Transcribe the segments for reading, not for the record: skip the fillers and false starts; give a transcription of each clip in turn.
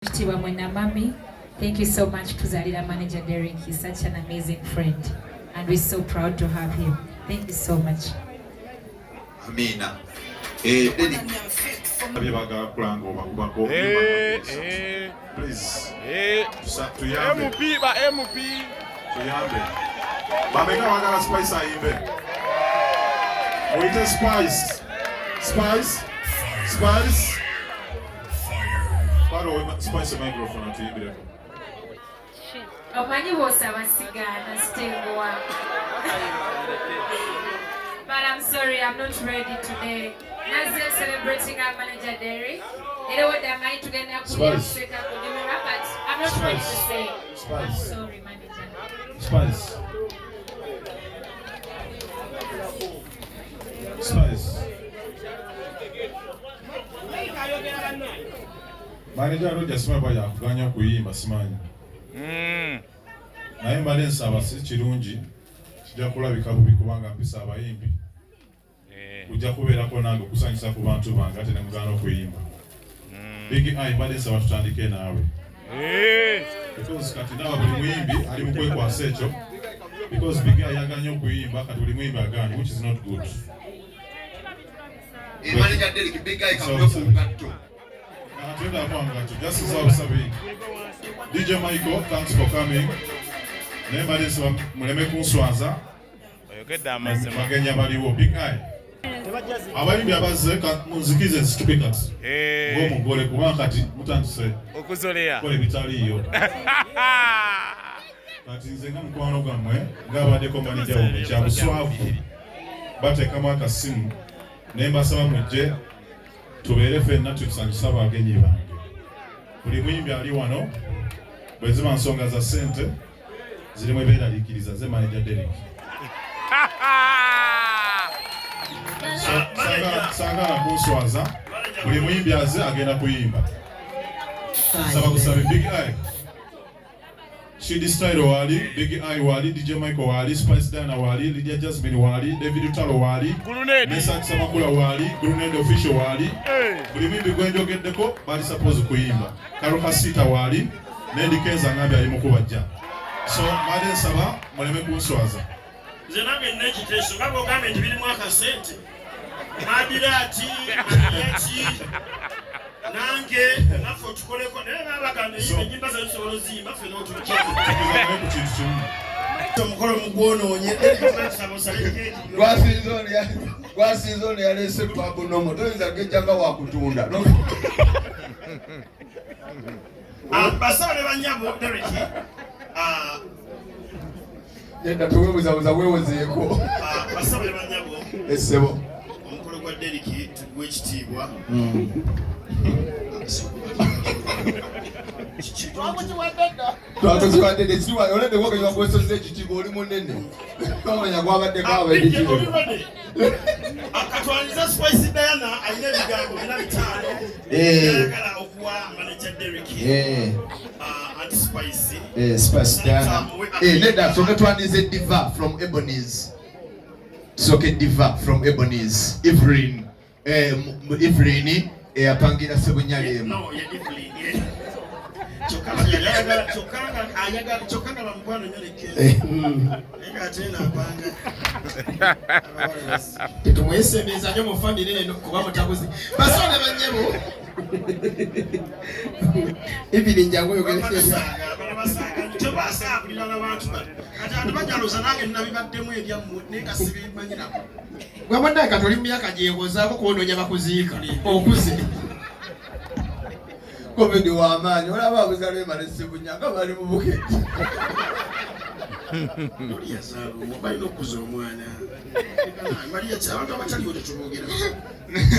Kitiibwa mwena mami, thank you so much tuzalira manager Derek. He's such an amazing friend and we're so proud to have him. Thank you so much. Amina. Eh, Derek. Byebagala kulanga obakubako. Eh, eh. Please. Eh. Tuyambe. MP ba MP. Tuyambe. Bameka bagala Spice ayimbe. Muyite Spice. Spice. Spice. Twala Spice microphone atuyimbireko. Omanyi bw'osaba sigaana sitengowa. But I'm sorry, I'm not ready today. Nazze celebrating our manager Derek. Era wadde amanyi tugenda kulya Spice. kuseka kunyumirwa, but I'm not ready to say. Spice. I'm sorry, manager. Spice. Spice. Manager Roger simanyi bwa yakuganya okuyimba simanyi. Naye mbadde nsaba si kirungi kijja kulabika bubi kubanga mpisa abayimbi. Ojja kubeerako nange okusanyusa ku bantu bange ate ne mugaana okuyimba. Big Eye mbadde nsaba tutandike naawe. Because kati ndaba buli muyimbi ali mu kwekwasa ekyo. Because Big Eye yaganye okuyimba kati buli muyimbi aganye, which is not good. Eh, manager Derek, Big Eye kamuwe ku ngatto. Atenda kwa just nsaba busabi. DJ Michael, thanks for coming. Naye mbadde nsaba muleme kunswaza. Oyogedde amazima. Bagenyi abaliwo Big Eye. Abayimbi abazze munzikize nsituke kati. Ng'omugole kubanga kati mutandise Okuzolea. kukola ebitaliiyo. Kati nze nga mukwano gwammwe ng'abaddeko manager wammwe kya buswavu bateekamu akasimu ne mbasaba mujje tubeere ffenna tusanyuse abagenyi bange. Buli muyimbi ali wano bwe ziba nsonga za ssente zirimu ebeeraliikiriza ze manager Derek. Saagala kunswaza, buli muyimbi aze agenda kuyimba. Saba kusabe Big Eye. Shidi Style wali, Big Eye wali, DJ Michael wali, Spice Diana wali, Lydia Jasmine wali, David Lutalo wali, Grenade. Mesach Samakula wali, Grenade Official wali. Buli muyimbi gwe njogeddeko bali suppose kuyimba. Karole Kasita wali, Nendi Kenza ngambye ali mu kubajja. So mbadde nsaba muleme kunswaza. Nze nange nina ekiteeso nga bw'ogambye nti birimu akasente. Madirati, eki nange naffe otukoleko naye babagamba ennyimba zaffe tusobola oziyimba ffe n'otujja. Tugezaako ku kintu kimu. Omukolo mugwonoonye. Gwasinze ono yaleese babunomo toyinza kugejja nga wakutunda. Basawo ne bannyabo Derek. Yedda teweebuzabuza weewozeeko. Basawo ne bannyabo. Essebo. Omukolo gwa Derek tuguwe ekitiibwa. Twakukiwadde dda ekitiibwa oledde wogenya wakwesozza ekitiibwa oli munene. Twamanya gwabaddeko ab'ekitiibwa. Akatwaliza Spice Diana alina ebigambo bina 5. Ayagala okuwa manager Derek. Anti Spice. Spice Diana. Nedda tusooke twanize Diva from Ebonies. Tusooke Diva from Ebonies. Evelyn. Evelyn eyapangira Ssebunya Lemu. No, ye Evelyn. Yeah. Kyokka nga bamukwano nnyo ne Kenzo. Naye ng'ate naapanga. Tetumwesembereza nnyo mu famire eno kuba mutabuzi. Basole bannyabo. Evelyn jangu oyogere. Tebasaaga kuliraana bantu bano. Kati abantu bajaloza nange nnabibaddemu ebyammwe naye nga sibimanyirako. Bw'abadde kati oli mu myaka gyewozaako kwonoonya bakuziika okuze. Covid w'amaanyi olaba abuza Rema ne Ssebunya nga bali mu bukete. Oli yazaala omwo balina okukuza omwana. Maria ki abantu abataliwo tetuboogera.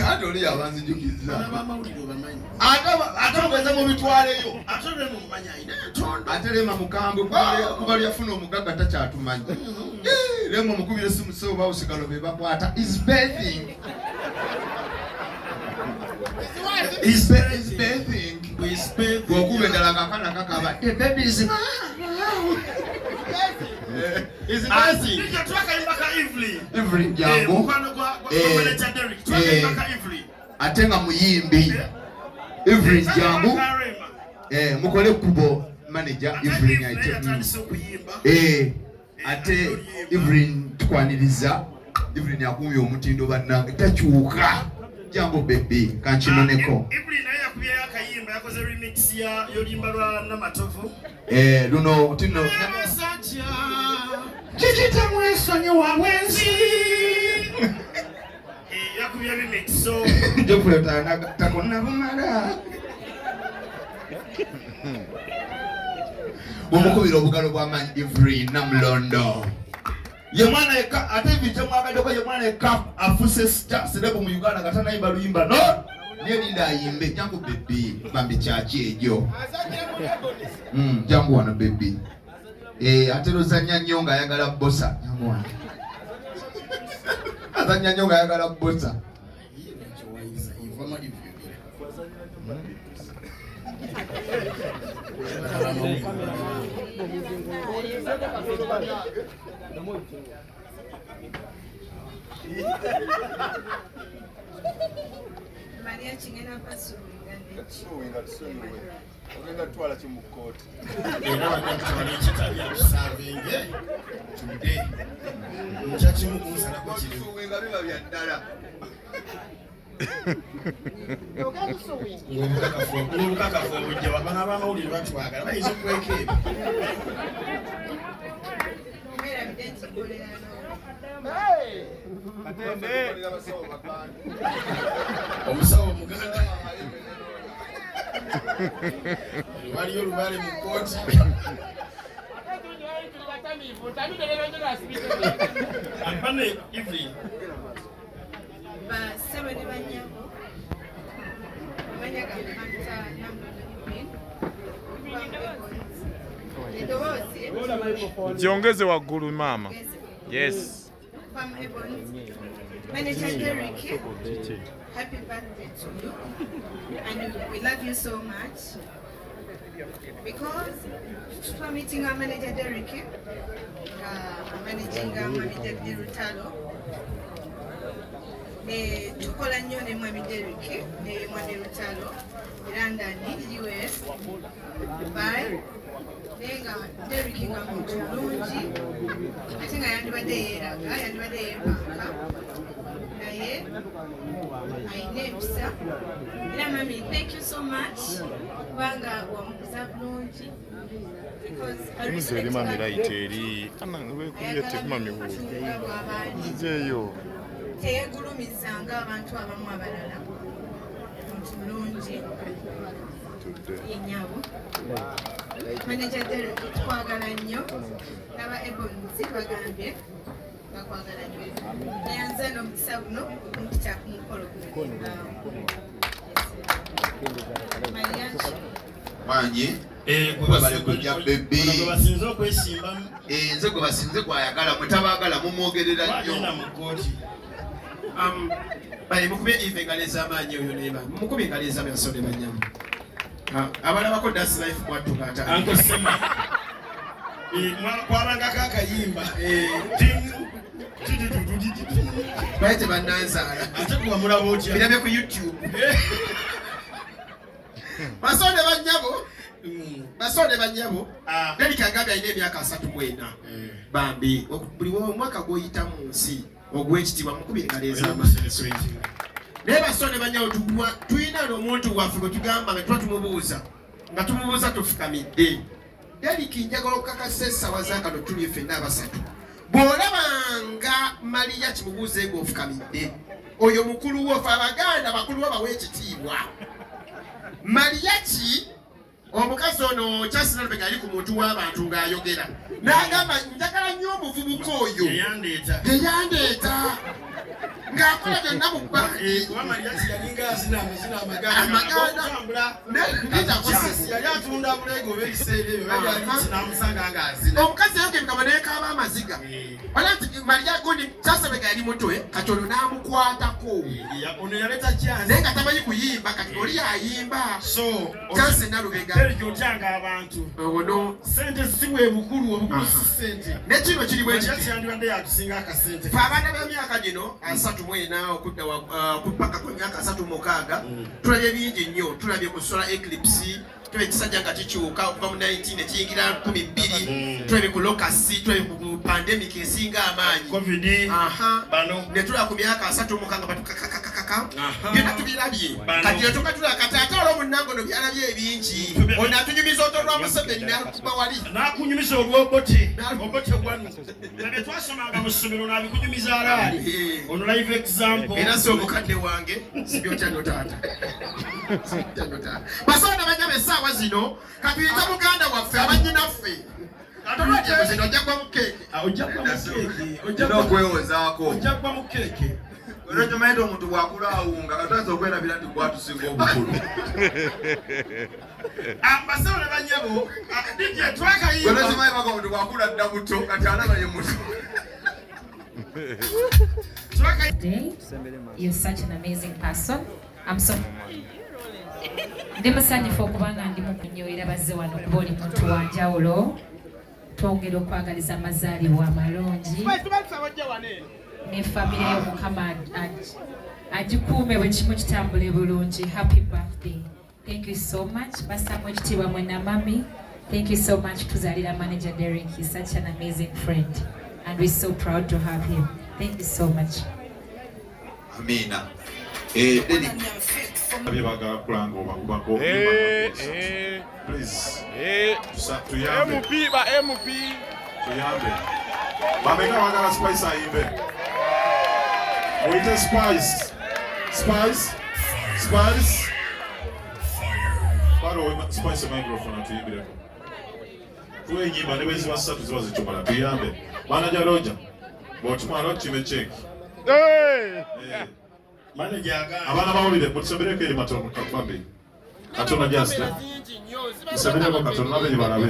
Ate oli yabanzijukizza. Bana b'amawulire obamanyi. Ate mugeze mubitwaleyo. Ate Rema omumanyi alina entondo. Ate Rema mukambwe kuba lyafuna omugagga takyatumanyi. Rema omukubira essimu ssebo bawusigalo be bakwata. Is bathing. Is bathing. Is bathing. Bw'okuba endala ng'akaana kakaba. The baby is Is bathing. Nijja twakayimba ka Evelyn. Evelyn jangu. Mukwano gwa manager Derek. Twakayimba ka Evelyn. Ate nga muyimbi. Evelyn jangu. Mukole kubo manager Evelyn yatandise okuyimba. Ate Evelyn tukwaniriza. Evelyn akumye omutindo bannange takyuka. Jambo baby kankinoneko. Evelyn naye yakubyeyo akayimba, yakoze remix ya y'oluyimba lwa Namatovu. Luno tino kikita mwesonyiwa bwenzi. Yakubye remix so Jofre takonna bumala. Omukubira obugalo bw'amaanyi Evelyn Namulondo. Ye mwana yekka ate ebintu mwagaddeko, ye mwana yekka afuse star celeb mu Uganda nga tanayimba luyimba no naye linda ayimbe. Jangu baby bambi kyaki egyo. Jangu wano baby. Ate lozannya nnyo ng'ayagala bosa. Jangu wano. Azannya nnyo ng'ayagala bosa. Maria Chingena Pasuringa. Ogenda twala ki mu kkooti? Era bagenda kitabya kusavinge today. Nkya kimu kunsalako kiri. Nga biba bya ddala. Ng'obukakafu obujja bano abamawulire batwagala bayinza okweka ebyo. Omusawo omuganda waliyo olubale mu kkooti. Ampane Evelyn. Bassebo ne bannyabo, amanya gange bampita Namulondo Evelyn. Eddoboozi Jiongeze waggulu maama. Yes. From Ebony. Manager Derek, happy birthday to you, and we love you so much. Because for meeting our manager Derek, managing our manager Rutalo, ne tukola nnyo ne mwami Derek ne mwami Rutalo, London, US, Dubai. Naye nga Derek nga muntu mulungi, ate nga yandibadde yeeraga, yandibadde yeepanka, naye ayina empisa. Era mami, thank you so much kubanga wamukuza bulungi. Nze eri mami right eri. Weekubye mami wuuyo. Teyeegulumiza ng'abantu abamu abalala. Muntu mulungi. Yennyabo. Manager Derek tukwagala nnyo. N'aba Ebonies bagambye bakwagala nnyo. Nayanza n'omukisa guno okumpita ku mukolo guno. Mariachi. Manyi. Webale kujja baby. Gwe basinze okwesimbamu. Nze gwe basinze gwayagala, mwe mumwogerera nnyo. Bagenda mu kkooti. Bale mukubye Eve engalo ez'amaanyi oyo ne bambi. Mukubye engalo ez'amaanyi basole bannyamu. Abalabako Das Life mwattuka ata. Uncle Sema. Kwabangako akayimba. Baye tebannanzaala. Ate kuba mulaba otya? Birabye ku YouTube. Basonde bannyabo. Basonde bannyabo. Derek agambye alina emyaka 34. Bambi buli omwaka gw'oyita mu nsi ogw'ekitiibwa mukubye engalo ez'amaanyi. Naye basonde bannyabo tulina n'omuntu waffe gwe tugamba nga tuba tumubuuza nga tumubuuza tufukamidde. Derek njagala okukakasa essaawa zaakano tuli ffenna abasatu. Bw'olabanga Maria kimubuuze ng'ofukamidde, oyo mukulu wo, ffe Abaganda bakulu bo bawe ekitiibwa. Maria ki omukazi ono Charles Nalubega yali ku muntu w'abantu ng'ayogera n'agamba njagala nnyo omuvubuka oyo yeyandeeta ng'akola byonna mu bbanga. Kuba Maria ki yalinga azina amazina Amaganda. Amaganda. Yali atunda buleego oba ebiseera ebyo n'amusanga ng'azina. Omukazi yayogera neekaaba amaziga. Wala nti Maria gundi Charles Nalubega yali muto kati ono n'amukwatako. Ono yaleeta chance. Naye nga tamanyi kuyimba kati oli ayimba. So Charles Nalubega. Derrick otyanga abantu. Ono Sente si bwe bukulu, obukulu si sente. Nekino kiri bwe kiti. Yandibadde yatusinga akasente. Fe abaana b'emyaka gino 34 okudda kupaka ku myaka 36 tulabye bingi nnyo. Tulabye ku solar eclipse, tulabye ekisajja nga kikyuka okuva mu 19 ekiyingira 12, tulabye ku locust, tulabye ku pandemic esinga amaanyi Covid. Bano ne tulaba ku myaka 36 batukakakakaka byonna tubirabye. Bano. Kati netuka tulaba kati ate olwo munnange ono byalabye ebingi. Ono atunyumiza oto lwa Museveni n'alukuba wali. N'akunyumiza olw'obote obote wano nabye twasomanga mu ssomero n'abikunyumiza alaali ono live example. Era si omukadde wange sibyotya taata. Sibyotya taata. Basaana banyama essaawa zino katuyite muganda waffe abannyinaffe. Tolwajja zino ojja kuba mu keeke. Ojja kuba mu keeke. Ojja Olina okwewozaako. Ojja kuba mu keeke. Olwo tomanyi nti omuntu bw'akula awunga katuyinza okwerabira nti gwatusinga obukulu. Basawo ne banyabo, DJ twakayimba. Olwo tomanyi baga omuntu bw'akula dda buto kati alaba ye muto. Day, you're such an amazing person. I'm so ndi musanyufu okubanga ndi mukunyoera bazze wano kuba oli muntu wa njawulo. Twongera okwagaliza amazaalibwa amalungi ne famire yo Mukama agikuume bwe kimu kitambule bulungi. Happy birthday. Thank you so much. Bassamu ekitiibwa mwenna mami. Thank you so much tuzalira manager Derrick. He's such an amazing friend and we're so proud to have him. Thank you so much. Amina. Derrick. Bye bagala kulanga obakubako. Please. Tuyambe. MP ba MP. Tuyambe. Bameka bagala Spice ayimbe. Muyite Spice. Spice. Spice. Baro Spice microphone atuyimbireko. Tuwe ennyimba ne bwe ziba ssatu ziba zitumala tuyambe. Manager Roger. Bw'otumala okime check. Manager agamba. Abaana bawulire mutusomereko eri matono bambi. Katono just. Musomereko katono nabo balabe.